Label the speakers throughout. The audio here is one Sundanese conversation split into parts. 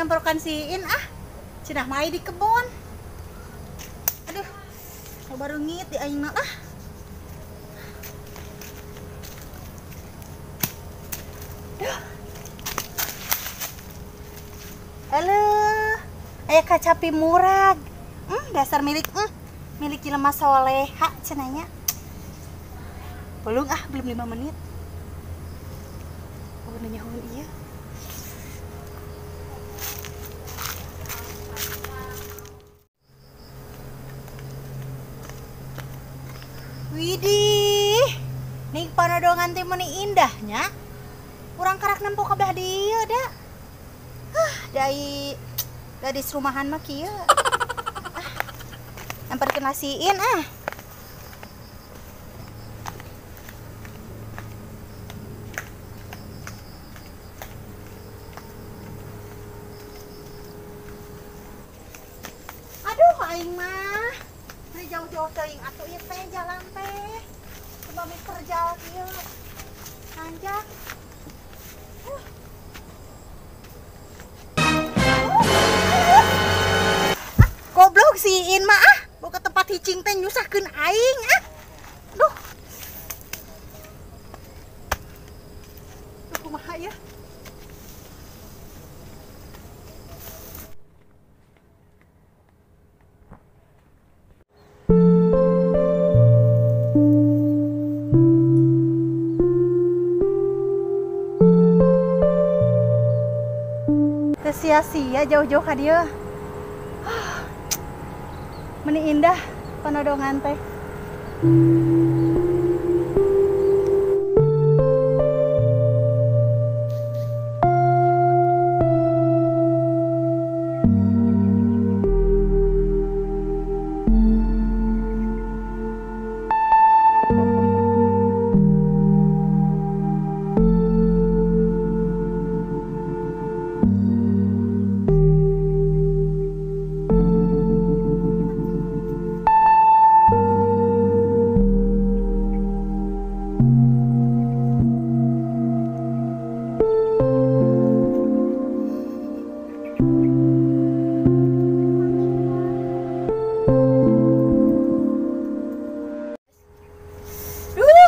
Speaker 1: Ngamprokan siin ah. Cenah mah di kebon. Aduh. Baru ngit di aing mah ah. Duh. Aduh, aya kacapi murag. Dasar milik milik jelema soleha cenah nya. Belum ah, belum 5 menit. Oh, nanya hun iya. Widih, nih panodongan teh meuni indahnya. Urang karak nempo ka belah dieu da. Hah, dai gadis rumahan mah kieu. Ah, nyamperkeun lasiin ah. Aduh, aing mah. Beli jauh-jauh teuing atuh ieu teh jalan teh. Kumaha kerja kieu. Nanjak. Goblok si In mah ah, boga tempat hicing teh nyusahkeun aing ah. Duh. Duh kumaha ya? Teu sia-sia jauh-jauh ka dieu. Meni indah panodongan teh.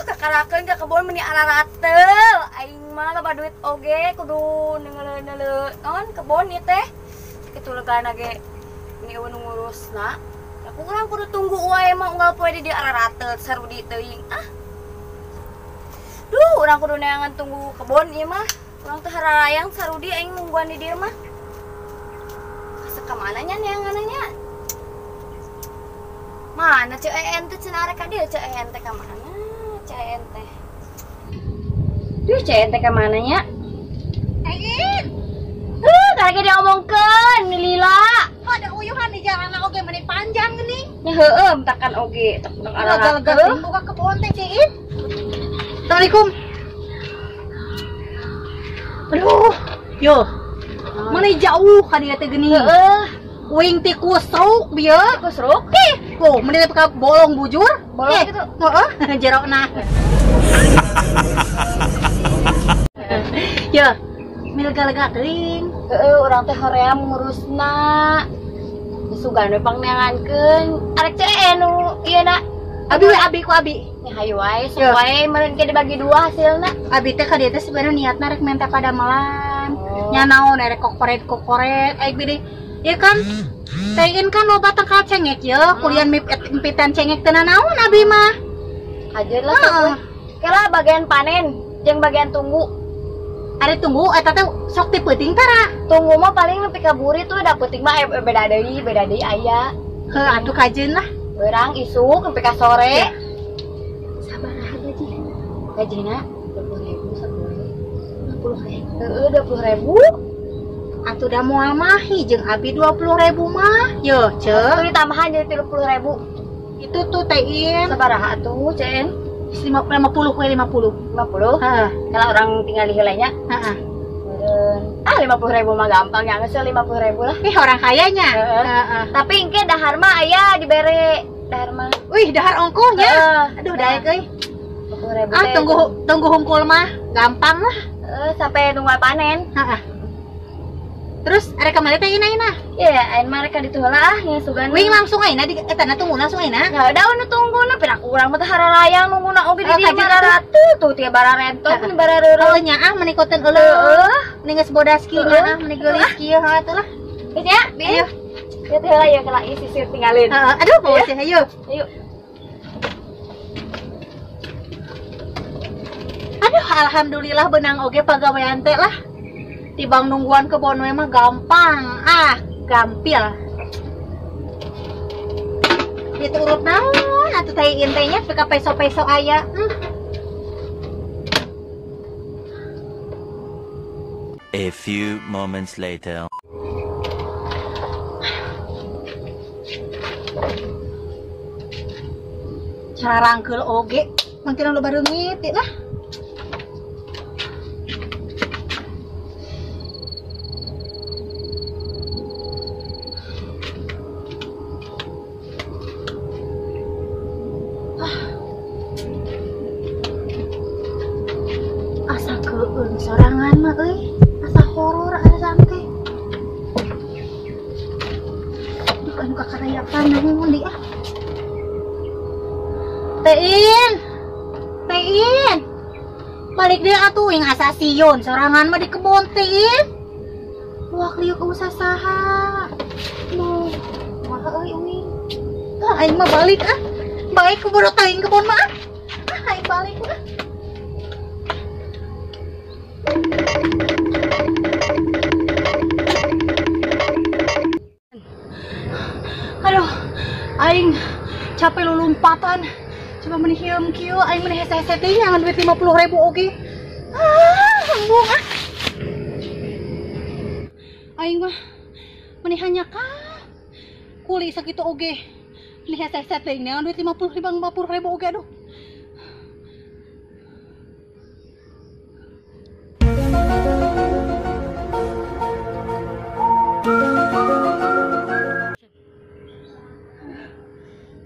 Speaker 2: Kakarakeun ka kebon meni araratel. Aing mah loba duit oge kudu neungeuleuh naon kebon ieu teh. Kitu legana ge ni eueuh nu ngurusna. Aku urang kudu tunggu wae mah unggal poe di dieu araratel sarudi teuing ah. Duh, urang kudu neangan tunggu kebon ieu mah. Urang teh hararayang sarudi aing nungguan di dieu mah. Asa ka mana nya neanganna nya? Mana ceu EN teh cenah arek ka dieu ceu EN teh ka mana? CN teh. Duh, CN teh ka mana nya?
Speaker 1: Aing.
Speaker 2: Karek diomongkeun lila.
Speaker 1: Kok ada uyuhan di jalan oge meni panjang geuning.
Speaker 2: Nya heueuh mentakan oge tek
Speaker 1: lega-lega buka kebon teh Ciin. Assalamualaikum. Aduh, yo. Meni jauh ka dieu teh geuning.
Speaker 2: Heueuh.
Speaker 1: Uing tikus ruk bieu.
Speaker 2: Tikus ruk?
Speaker 1: Ih, tuh meni ka bolong bujur.
Speaker 2: Bolong gitu.
Speaker 1: Heeh, jerokna. Yo, milega-lega teuing.
Speaker 2: Heeh, urang teh hoream ngurusna. Sugan we pangneangankeun. Arek ceu nu ieu na.
Speaker 1: Abi we abi ku abi.
Speaker 2: Nya hayu wae, sok wae meureun ke dibagi dua hasilna.
Speaker 1: Abi teh ka dieu teh sebenarnya niatna rek menta padamelan. Nya naon rek kokoret-kokoret aing bidi. Ya kan, tein kan loba tangkal cengek ya, kuliah mimpitan cengek teu nanaon abi mah.
Speaker 2: Hajar lah sok. Kela bagian panen jeung bagian tunggu.
Speaker 1: Ari tunggu eta teh sok ti peuting tara.
Speaker 2: Tunggu mah paling nepi ka buri tuh da peuting mah beda deui aya.
Speaker 1: Heuh atuh kajeun lah.
Speaker 2: Beurang isuk nepi ka sore.
Speaker 1: Ya. Sabaraha gaji?
Speaker 2: Gajina 20.000 sapoe.
Speaker 1: 20.000.
Speaker 2: Heeh, 20.000.
Speaker 1: Atuh da moal mahi jeung abi 20.000 mah. Yo, ceu.
Speaker 2: Tuh ditambahan jadi 30.000.
Speaker 1: Itu tuh teh In.
Speaker 2: Sabaraha atuh, Cen?
Speaker 1: 50 we 50.
Speaker 2: 50?
Speaker 1: Heeh.
Speaker 2: Kalau orang tinggal di heula nya.
Speaker 1: Heeh.
Speaker 2: Ah, 50.000 mah gampang ya, geus 50.000 lah.
Speaker 1: Ih, orang kayanya.
Speaker 2: Heeh. Tapi engke dahar mah aya dibere dahar mah.
Speaker 1: Wih, dahar ongkohnya. Aduh, daek euy.
Speaker 2: 50.000.
Speaker 1: Ah, tunggu hungkul mah gampang lah.
Speaker 2: Sampai nunggu panen.
Speaker 1: Heeh. Terus arek ka mana teh ina?
Speaker 2: Ya, aing mah rek ka ditu heula ah nya sugan.
Speaker 1: Wing langsung ayeuna di eta na tunggu langsung ayeuna.
Speaker 2: Ya udah nu tungguna pira urang mah teh hararayang nungguna oge di dieu mah ratu tuh tieu bararentok meni barareureum.
Speaker 1: Heuh nya ah meni koten euleuh. Meni geus bodas kieu nya ah meni geulis kieu heuh atuh lah.
Speaker 2: Geus nya, ayo. Ya teh heula ya kela ieu sisir tinggalin.
Speaker 1: Heeh, aduh bawa sih ayo.
Speaker 2: Ayo.
Speaker 1: Aduh, alhamdulillah benang oge pagawean teh lah. Tibang nungguan kebon we mah gampang. Ah, gampil. Itu urut naon atuh teh intenya pika peso-peso aya.
Speaker 3: A few moments later.
Speaker 1: Cara rangkeul oge, mangkina loba reungit lah. Asa keun sorangan mah euy, asa horor asa teh. Duh anu kakarayapan naon deui ah. Tein. Tein. Balik deui atuh ing asa sieun sorangan mah di kebon Tein. Wah liuk eueuh saha. Duh, wah euy uing. Ah aing mah balik ah. Baik keburu teuing kebon mah ah. Ah aing balik ah. Aduh, aing capek lulumpatan. Coba meni hieum kieu, aing meni hese-hese teh ngan duit 50.000 oge. Ah, embung ah. Aing mah meni hanyakah. Kuli sakitu oge. Meni hese-hese teh ngan duit 50.000 oge aduh.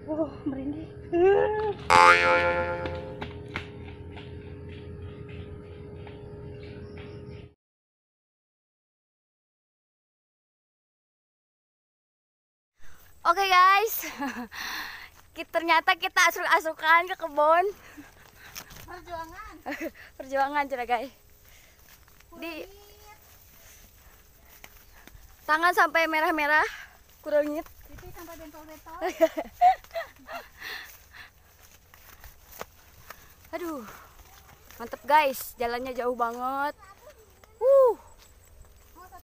Speaker 1: Oh, merinding.
Speaker 2: Oke guys, ternyata kita asruk-asrukan ke kebun.
Speaker 1: Perjuangan.
Speaker 2: Perjuangan cina guys. Di tangan sampai merah-merah, kurangit.
Speaker 1: Pipi sampai bentol-bentol.
Speaker 2: Aduh, mantep guys, jalannya jauh banget.